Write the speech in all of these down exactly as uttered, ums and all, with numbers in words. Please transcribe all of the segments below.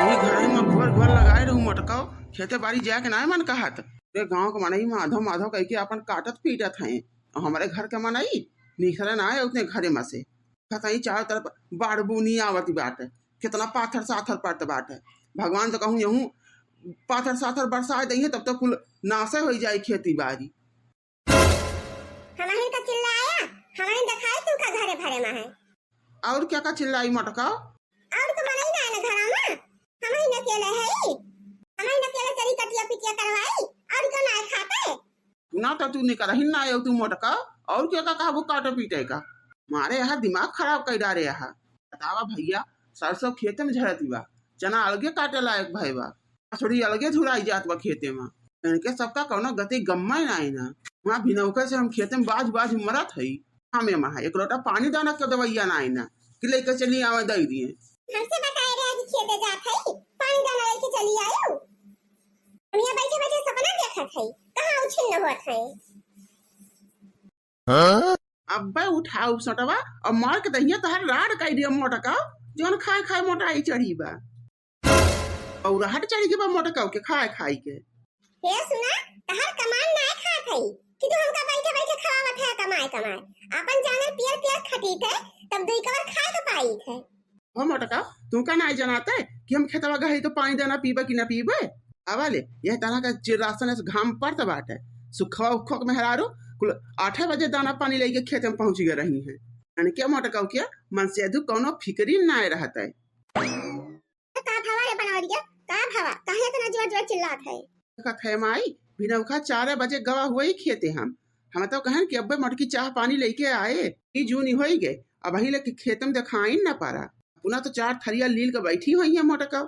ई घरही में घोर घोर लगाए रहू मोटकौ, खेते बारी जाए के नाय मन कहत। पूरे गाँव के मनई माधो माधो कह के आपन काटत पीटत हैं। और हमरे घर के मनई निखरे नाय उतने घरे में से। खतई चारों तरफ बाढ़ बूनी आवत बाटे, कितना पाथर साथर पड़त बाटे। भगवान तो कहूँ यहूँ पाथर साथर बरसाए दइहें, तब तो कुल नाशे होई जाई खेती बारी। हमहिन का चिल्लाया, हमहिन देखाई तू का घरे भरे में है। और क्या का चिल्लाई मोटका? और तो मनई ना है ना घरा में, हमहिन अकेले है, हमहिन अकेले चली कटिया पिटिया करवाई, और क्यों ना है खाते? ना तो तू निकरहिन ना आयो तू मोटका, और क्या का कहबो काटे पीटे का? मारे यहाँ दिमाग खराब कर डारे यहाँ। बतावा भैया, सरसों खेते में झरत बा, चना अलगे काटे लायक भय बा, मसूरी अलगे झुराई जात बा खेते में। इनके सबका कौनो गति गम्मा ही नाई ना। वहाँ भिनौखे से हम खेते में बाज बाज मरत हई। हमें महा एक लोटा पानी दाना के दवैया नाई ना कि लेके चली आवे दई दिए। हमसे बताए रहे कि खेते जात हई, पानी दाना लेके चली आयो। हम यहाँ बैठे बैठे सपना देखत हई, कहाँ उछिन्न होत हई। हाँ? अब्बे उठाऊ सटवा और मार के दहिया तहार राड काई दिया मोटका, जौन खाए खाए मोटाई चढ़ी बा। और राड चढ़ी के बा मोटका के खाए खाई के। हे सुना, तहार कमान नाय खात हई कि तू हमका बैठे बैठे खवावत है कमाए कमाए। आपन जांगर पियर पियर खटीत है, तब दुई कवर खाए के पाइत है। हो मोटका, तू का नाय जनाते कि हम खेतवा गए तो पानी दाना पीबे कि ना पीबे? आवा ले, यह तरह का चिरासन से घाम पड़त बाटे। सुखवा उखवा के मेहरारू कुल आठे बजे दाना पानी लेके खेत में पहुंच गए रही हैं। अनके मोटका के मन से अधू कौनो फिक्री नाय रहत है। का भवा रे बनवरिया, का भवा? काहे इतना जोर जोर चिल्लात है? देखत है माई, भिनौखा चार बजे गवा हुई खेते हम। हम तो कहन कि अब्बे मोटकी चाह पानी लेके आए, ई जूनी होई गए, अबही ले के खेत में देखाइन न पारा। अपना तो चार थरिया लील के बैठी हुई है मोटका।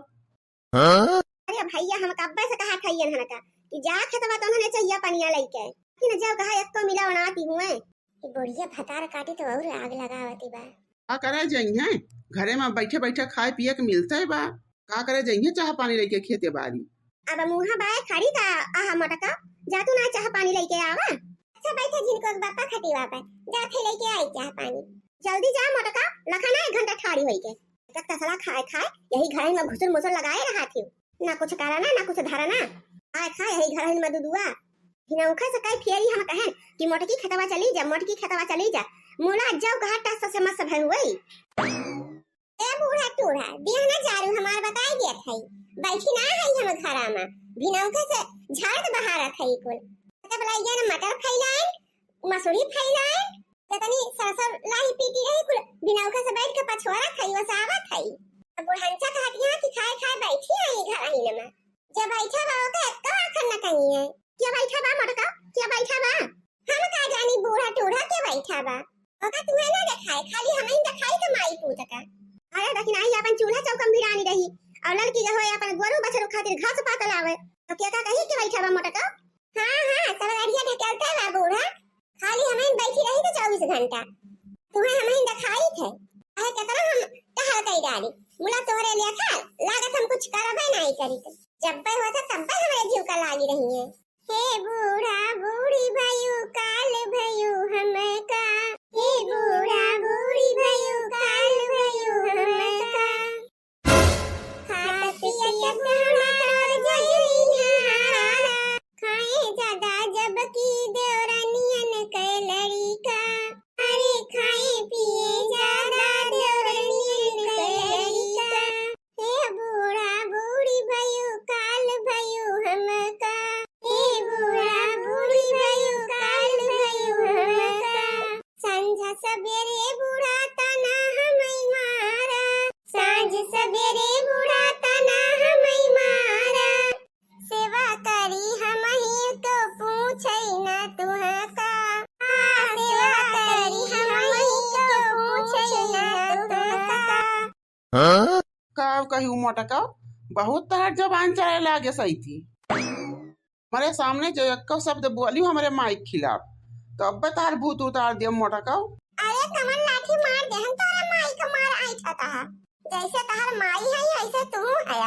हाँ? अरे भैया, हम कब्बे से कहा खइयन हन का कि जा खेतवा तो उन्होंने चाहिए पनिया लेके, कि न जाओ कहा एक तो मिला बनाती हुए। ई बुढ़िया भतार काटी तो और आग लगावती बा। का करे जइहें, घरे में बैठे बैठे खाए पिए के मिलते बा। का करे जइहें चाह पानी लेके खेते बारी। अब मुँहा बाय खड़ी का, आहा मोटका, जा तू ना चाह पानी लेके आवा। अच्छा बैठे झिनको के बापा खटिवा पे, जा थे लेके आई चाह पानी। जल्दी जा मोटका, लखा ना एक घंटा ठाड़ी होई के। एक तसला खाए खाए यही घर में घुसुर मुसुर लगाए रहा थी। ना कुछ करना, ना कुछ धरना। आए खा यही घर में दुदुआ। हिनौखा से कई फेरी हम कहेन कि मोटकी खेतवा चली जा, मोटकी खेतवा चली जा। मुला जाओ कहा टस से मस भय हुई। ए बूढ़ा टूढ़ा, दिया ना जारू हमार बताई दिया थाई। बैठी ना है हम घरा में। भिनौखा से झाड़त बहारत है कुल। तब लइया ना मटर फैलाए, मसूरी फैलाए, त तनी सरसों लाही पीटी रही, कुल बिनौका से बैठ के पछोरा खाई, वसावा खाई। अब बुढ़नचा कहत यहाँ कि खाए खाए बैठी आई घर आईने में। जब बैठा बा, ओका एक्को आखर न कही है। क्या बैठा बा मोटका? क्या बैठा बा? हम का जानी बूढ़ा टूढ़ा के बैठा बा। ओका तुम्हें ना देखाए, खाली हमें ही देखाई तो माई पूत का। अरे दखिनाही अपन चूल्हा चौकम भिड़ानी रही, और लड़की जो है अपन गोरू बछरू खातिर घास पात लावे, तो क्या का कही के बैठा बा मोटका? हाँ, हाँ, सब अड़िया ढकेलते बा बूढ़ा। खाली हमें बैठी रही तो चउबीस घंटा। तुम्हें हमें देखाई थे। अहे केतना हम टहल कई डाली। मुला तोहरे लेखा लागत हम कुछ करबे नहीं करी। जब पे होता तब पे हमारे जीव का लागी रही है। हे बूढ़ा बूढ़ी भयू काल भयू हमका। हे बूढ़ा बूढ़ी भयू काल भयू हमका। खात पियत हमार जइहा। खाए ज्यादा जबकि देवरानियन के लड़िका। अरे खाए पिए ज्यादा देवरानियन के लड़िका। हे बूढ़ा बूढ़ी भयू काल भयू हमका। हे बूढ़ा बूढ़ी भयू काल भयू हमका। सांझ सबेरे बूढ़ा ताना हमई मारा। सांझ सबेरे बूढ़ा ताना हमई मारा। सेवा करी हमही तो पूछई ना तुहका। हाँ, सेवा करी हमही तो पूछई ना तुहका। हाँ? का कही उ मोटका, बहुत तहार जबान चले लागे सही थी। हमरे सामने जो एक्को शब्द बोली हमरे माई के खिलाफ, तो अब तहार भूत उतार दिया मोटका। अरे कमल लाठी मार देहन तोरा माई का मार आई छता है। जैसे तहार माई है ऐसे तू है।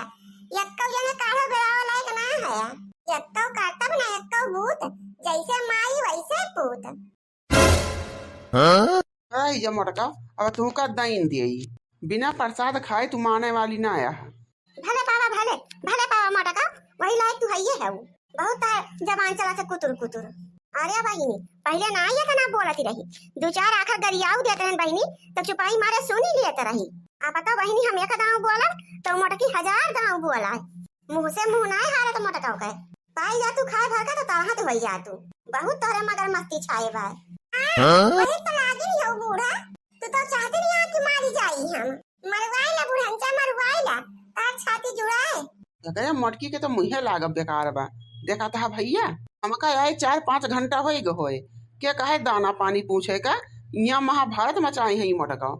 एक्को जने काढ़ो बेराव लायक ना है। एक्को करतब ना एक्को भूत, जैसे माई वैसे पूत। हाँ? रही जा मोटका, अब तू का दाइन दियई। बिना प्रसाद खाए तू माने वाली ना आया है। भले बाबा भले, भले पावा मोटका, वही लायक तू हइये है वो। बहुत तार जबान चला से कुतुर कुतुर। अरे बहिनी, पहिले ना ये ना बोलत रही, दो चार आखर गरियाऊ देत रहन बहिनी, तो चुपाई मारे सुनी लेत रही। अब बताओ बहिनी, हम एक दाँव बोलब तो मोटकी हजार दाँव बोला है। मुँह से मुँह ना हारत मोटका के। पाई जा तू खाए भर का तो तलहा तू भैया तू। बहुत तोहरे मगर मस्ती छाए बा। हाँ? वही तो लागिन हो बूढ़ा, तू तो चाहते नहीं कि मारी जाई हम। मरवाई ला बुढ़नचा, मरवाई ला, तार छाती जुड़ाए। एकरे मोटकी के तो मुँहे लागब बेकार बा। देखा था भैया, हमका आए चार पाँच घंटा होई गए होए, के कहे दाना पानी पूछे का, यहाँ महाभारत मचाई है ई मोटका।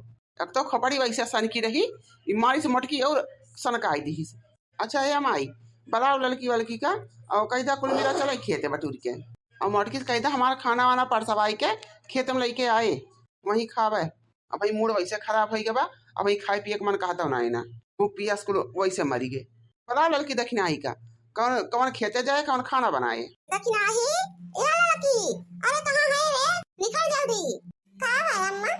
एक तो खोपड़ी वैसे सनकी रही, ई मारी से मोटकी और सनकाई दीहिस। अच्छा ए माई, बुलाओ ललकी वलकी का, और कह दा कुल मेरा चले खेते बटूर के, और मोटकी से कह दा हमारा खाना वाना परसवाई के खेत में लेके आए, वहीं खावे। अब भाई मूड वैसे खराब होई गबा, अब भाई खाए पिए के मन कहता ना है ना, वो पियास कुल वैसे मरी गए। बुलाओ ललकी दखिनाही का, कौन कौन खेते जाए, कौन खाना बनाए। दखिनाही, ए ललकी, अरे कहाँ है रे? निकल जल्दी। का है अम्मा?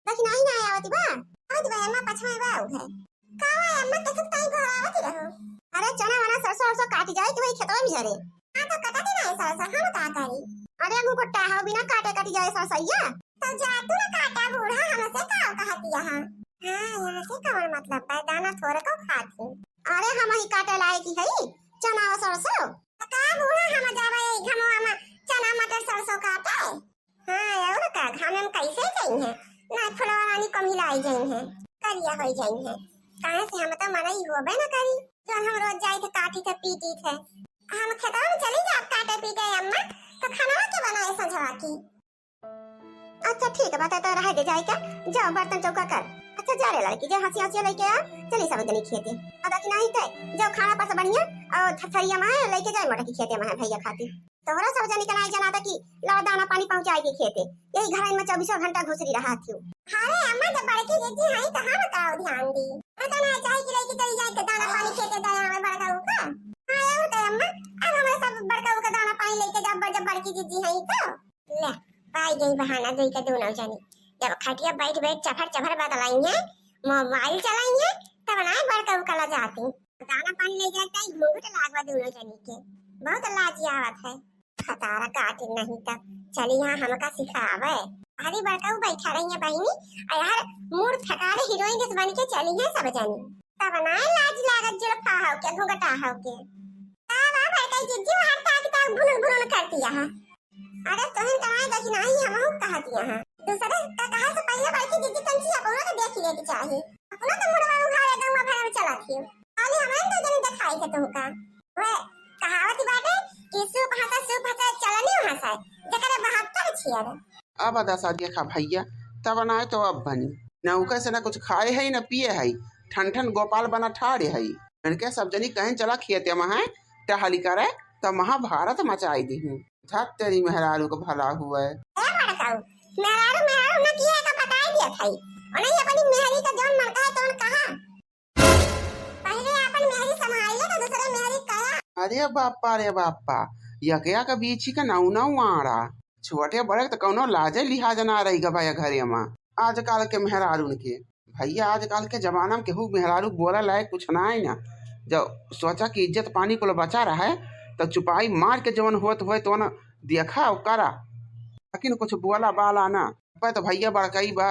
दखिनाही ना आवत बा? आवत बा अम्मा, पछवा बा उ है। का है अम्मा, कैसे ताई घर आवत रहो? अरे चना वना सरसों वरसों काट जाए कि वही खेतवा में जरे। हाँ तो कटा के ना है सरसों, हम का करी? अरे मुँह को टाहो बिना काटे कट जाए सरसैया। तो जा तू ना काटा बूढ़ा, हमसे का कहती यहाँ? हाँ, यहाँ से कौन मतलब है, दाना थोड़े को खात हूँ। अरे हम ही काटे लाए की है चना और सरसों। तो का बूढ़ा हम जावे घमवा में चना मटर सरसों काटे? हाँ, और का, घामे में कैसे जइहें? ना फुलवा रानी कम हिलाई जइहें, करिया होई जइहें। काहे से हम तो मनई होबे न करी, जो हम रोज जाई थे काटी थे पीटी थे। हम खेतवा में चली जाब काटे पीटे अम्मा, तो खाना के बनाए संझवा की? अच्छा ठीक है, बता तो रहे दे जाए क्या, जाओ बर्तन चौका कर। अच्छा जा रे लड़की, जा हंसी हंसी लेके आ, चली सब जनी खेते। अब कि नहीं ते, जाओ खाना पर से बढ़िया, और थरिया में लेके जाए मोटा की खेते में है भैया खाती। तोहरा सब जनी के नाई जनाता कि लावा दाना पानी पहुँचाए के खेते। यही घर में चउबीसों घंटा घुसरी रहा थी। अरे अम्मा, जब बड़की जीजी हई तो हम का ध्यान दी। हम तो ना चाही कि लेके चली जाए के दाना पानी खेते दे हमें बड़का का। हाँ, और तो अम्मा, अब हमें सब बड़का का दाना पानी लेके जब, जब बड़की जीजी हई तो। ले, पाई गई बहाना दुई के दोनों जनी। जब खटिया बैठ बैठ चफर चफर बतलाई है, मोबाइल चलाई है, तब ना बड़का का ला जाती। दाना पानी ले जाए ताई घूंघट लागवा दोनों जनी के। बहुत लाज आवत है। खतारा काट नहीं तब चली यहाँ हमका सिखावे। अरे बड़काऊ बैठा रही है बहिनी, आ यार मूड फकारे हीरोइन जैसे बन के चली है सब जनी। तब ना लाज लागत जुल्फा हो के, घुंघटा हो के। तब आ बड़काई जिज्जी हर ताक ताक भुनुन भुनुन करती है। अरे तोहन कमाए देखी नहीं, हमहू कहत यहाँ। दूसरे का कहे से पहले बड़की जिज्जी तंची अपनो तो देख ले के चाही। अपनो तो मुड़वा उघारे गौवा भर में चलत हियो। खाली हमें तो जन दिखाई थे तुमका। वह कहावत ही बाटे कि सूप हंसा, सूप हंसा, चलनी हंसा, जकरे बहत्तर छियर। अब दशा देखा भैया, तब ना तो अब बनी। न उके से न कुछ खाए है, न पिए है। ठन ठन गोपाल बना ठाड़े है। इनके सब जनी कहें चला खेते में है, टहली करे, तब महाभारत मचाई दी हूँ। झट तेरी मेहरारू को भला हुआ है। ए बड़काऊ, मेहरारू, मेहरारू न किए का बताई दिया था। उन्हें अपनी मेहरी का जौन मन कहे तौन कहा। पहले अपन मेहरी संभाल ले तो दूसरे मेहरी कहा। अरे बापा रे बापा, यकया के बीछी के नौ नौ आड़ा। छोटे बड़े तो कौनो लाजे लिहाज ना रही गा भैया घरे में। आजकल के मेहरारून के, भैया आजकल के जमाना में केहू मेहरारू बोला लायक कुछ ना है ना। जब सोचा कि इज्जत पानी कुल बचा रहा है, तो चुपाई मार के जवन होत होए तो न देखा और करा, लेकिन कुछ बोला बाला ना। पे तो भैया बड़काई बा,